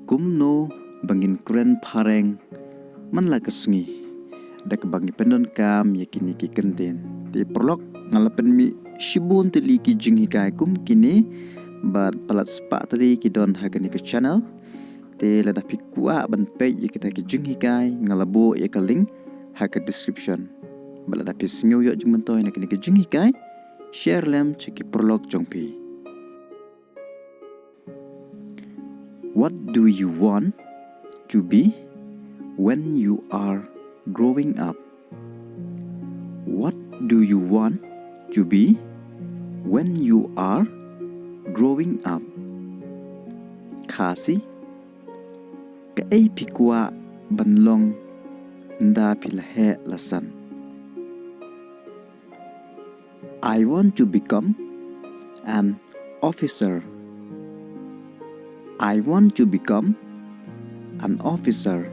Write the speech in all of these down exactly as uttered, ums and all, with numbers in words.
Kumno ba ngin kren phareng man la ka sngi da kaba ngi pyndonkam ïa kine ki kyntien. Te paralok, nga la pynmih shibun tylli ki jinghikai kum kine, bad palat spah tylli ki don ha kane ka channel. Te lada phi kwah ban peit ïa kita ki jinghikai, nga la buh ïa ka link ha ka description. Bad lada phi sngew ïoh jingmyntoi na kine ki jinghikai, share lem sha ki paralok jong phi. What do you want to be when you are growing up? What do you want to be when you are growing up? Khasi, kaei phi kwah ban long ynda phi la heh la san? I want to become an officer. I want to become an officer.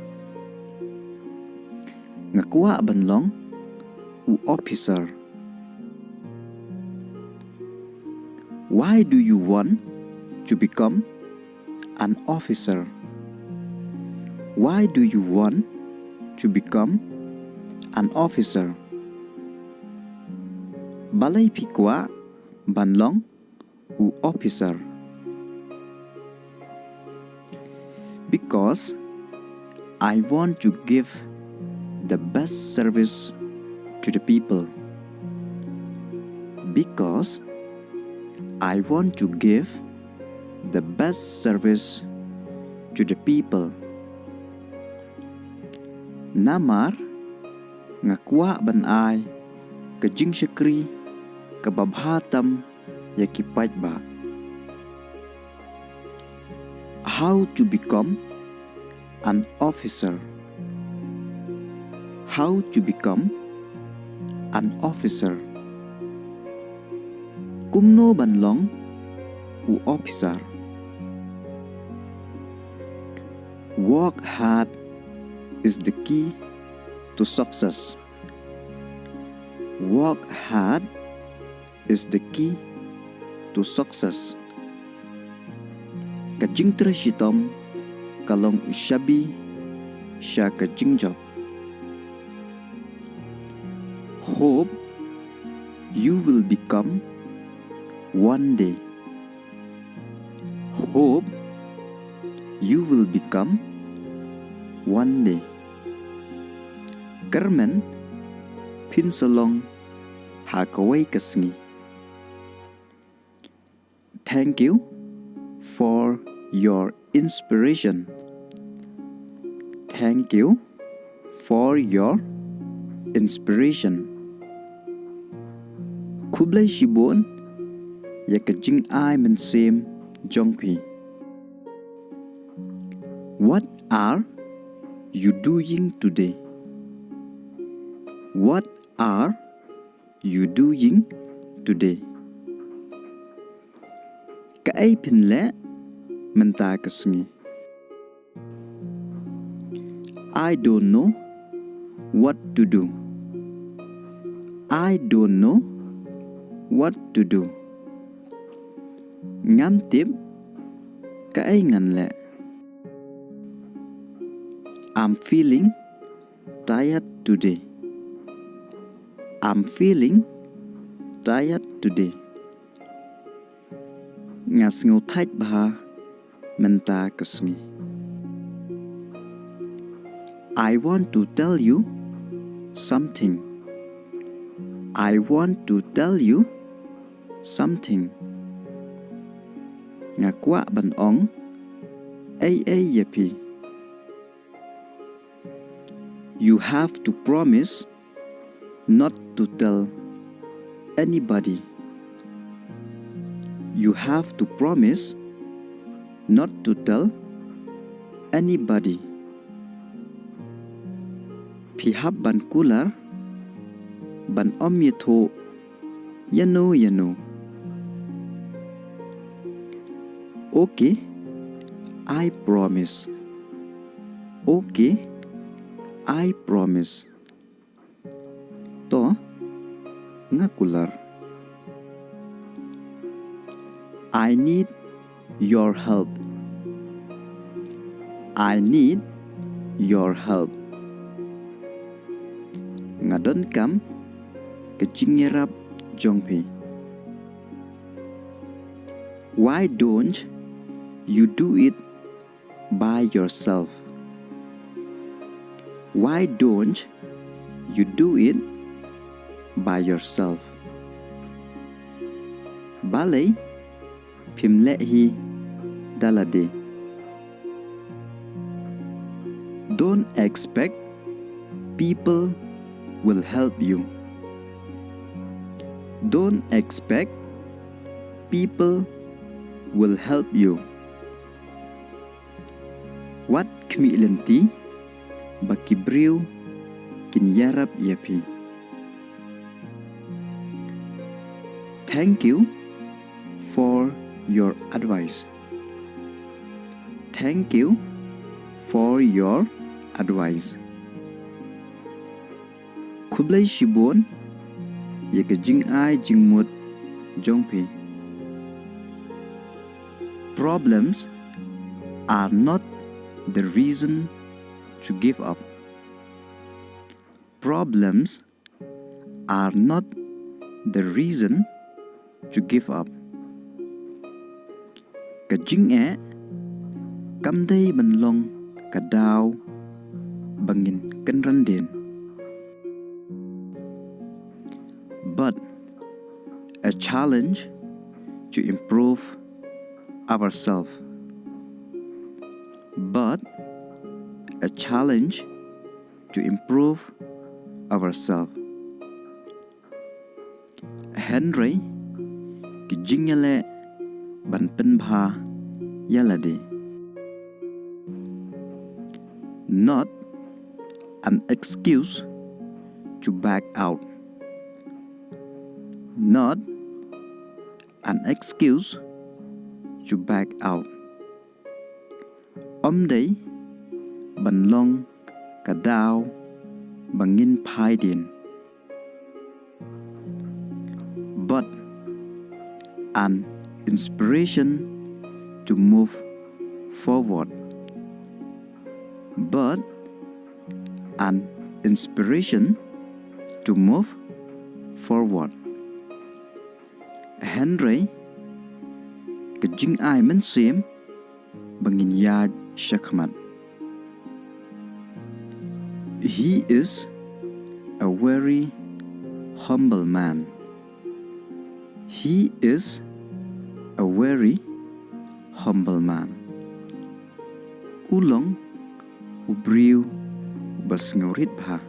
Nga kwah ban long u officer. Why do you want to become an officer? Why do you want to become an officer? Balei phi kwah ban long u officer? Because I want to give the best service to the people. Because I want to give the best service to the people. Namar nga kwah ban ai ka jingshakri kaba bha tam ïa ki paidbah. How to become an officer? How to become an officer? Kumno ban long u officer? Work hard is the key to success. Work hard is the key to success. Ka jingtrei shitom ka long u shabi sha ka jingjop. Hope you will become one day. Hope you will become one day. Kyrmen phin sa long ha kawei ka sngi. Thank you for your inspiration. Thank you for your inspiration. Khublei shibun ïa ka jingai mynsiem jong phi. What are you doing today? What are you doing today? Kaei phin leh mynta ka sngi? I don't know what to do. I don't know what to do. Ngam tip kaei ngan leh. I'm feeling tired today. I'm feeling tired today. Nga sngew thait bha mynta ka sngi. I want to tell you something. I want to tell you something. Nga kwah ban ong ei ei ïa phi. You have to promise not to tell anybody. You have to promise not to tell anybody. Phi hap ban kular ban ym ïathuh ïano ïano. Okay, I promise. Okay, I promise. To, nga kular. I need your help. I need your help. Nga donkam ka jingïarap jong phi. Why don't you do it by yourself? Why don't you do it by yourself? Balei phim leh hi da lade? Don't expect people will help you. Don't expect people will help you. Wat khmih lynti ba ki briew kin ïarap ïa phi. Thank you for your advice. Thank you for your advice. Khublei shibun ïa ka jingai jingmut jong phi. Problems are not the reason to give up. Problems are not the reason to give up. Ka jingeh kam dei ban long ka daw ba ngin kynran dien. But a challenge to improve ourselves. But a challenge to improve ourselves. Hynrei ki jingïaleh ban pynbha ïa lade. Not an excuse to back out. Not an excuse to back out. Ym dei ban long ka daw ba ngin phai dien. But an inspiration to move forward. But an inspiration to move forward. Hynrei ka jingai mynsiem ba ngin ïaid shakhmat. He is a very humble man. He is a very humble man. U long u briew ba sngewrit bha.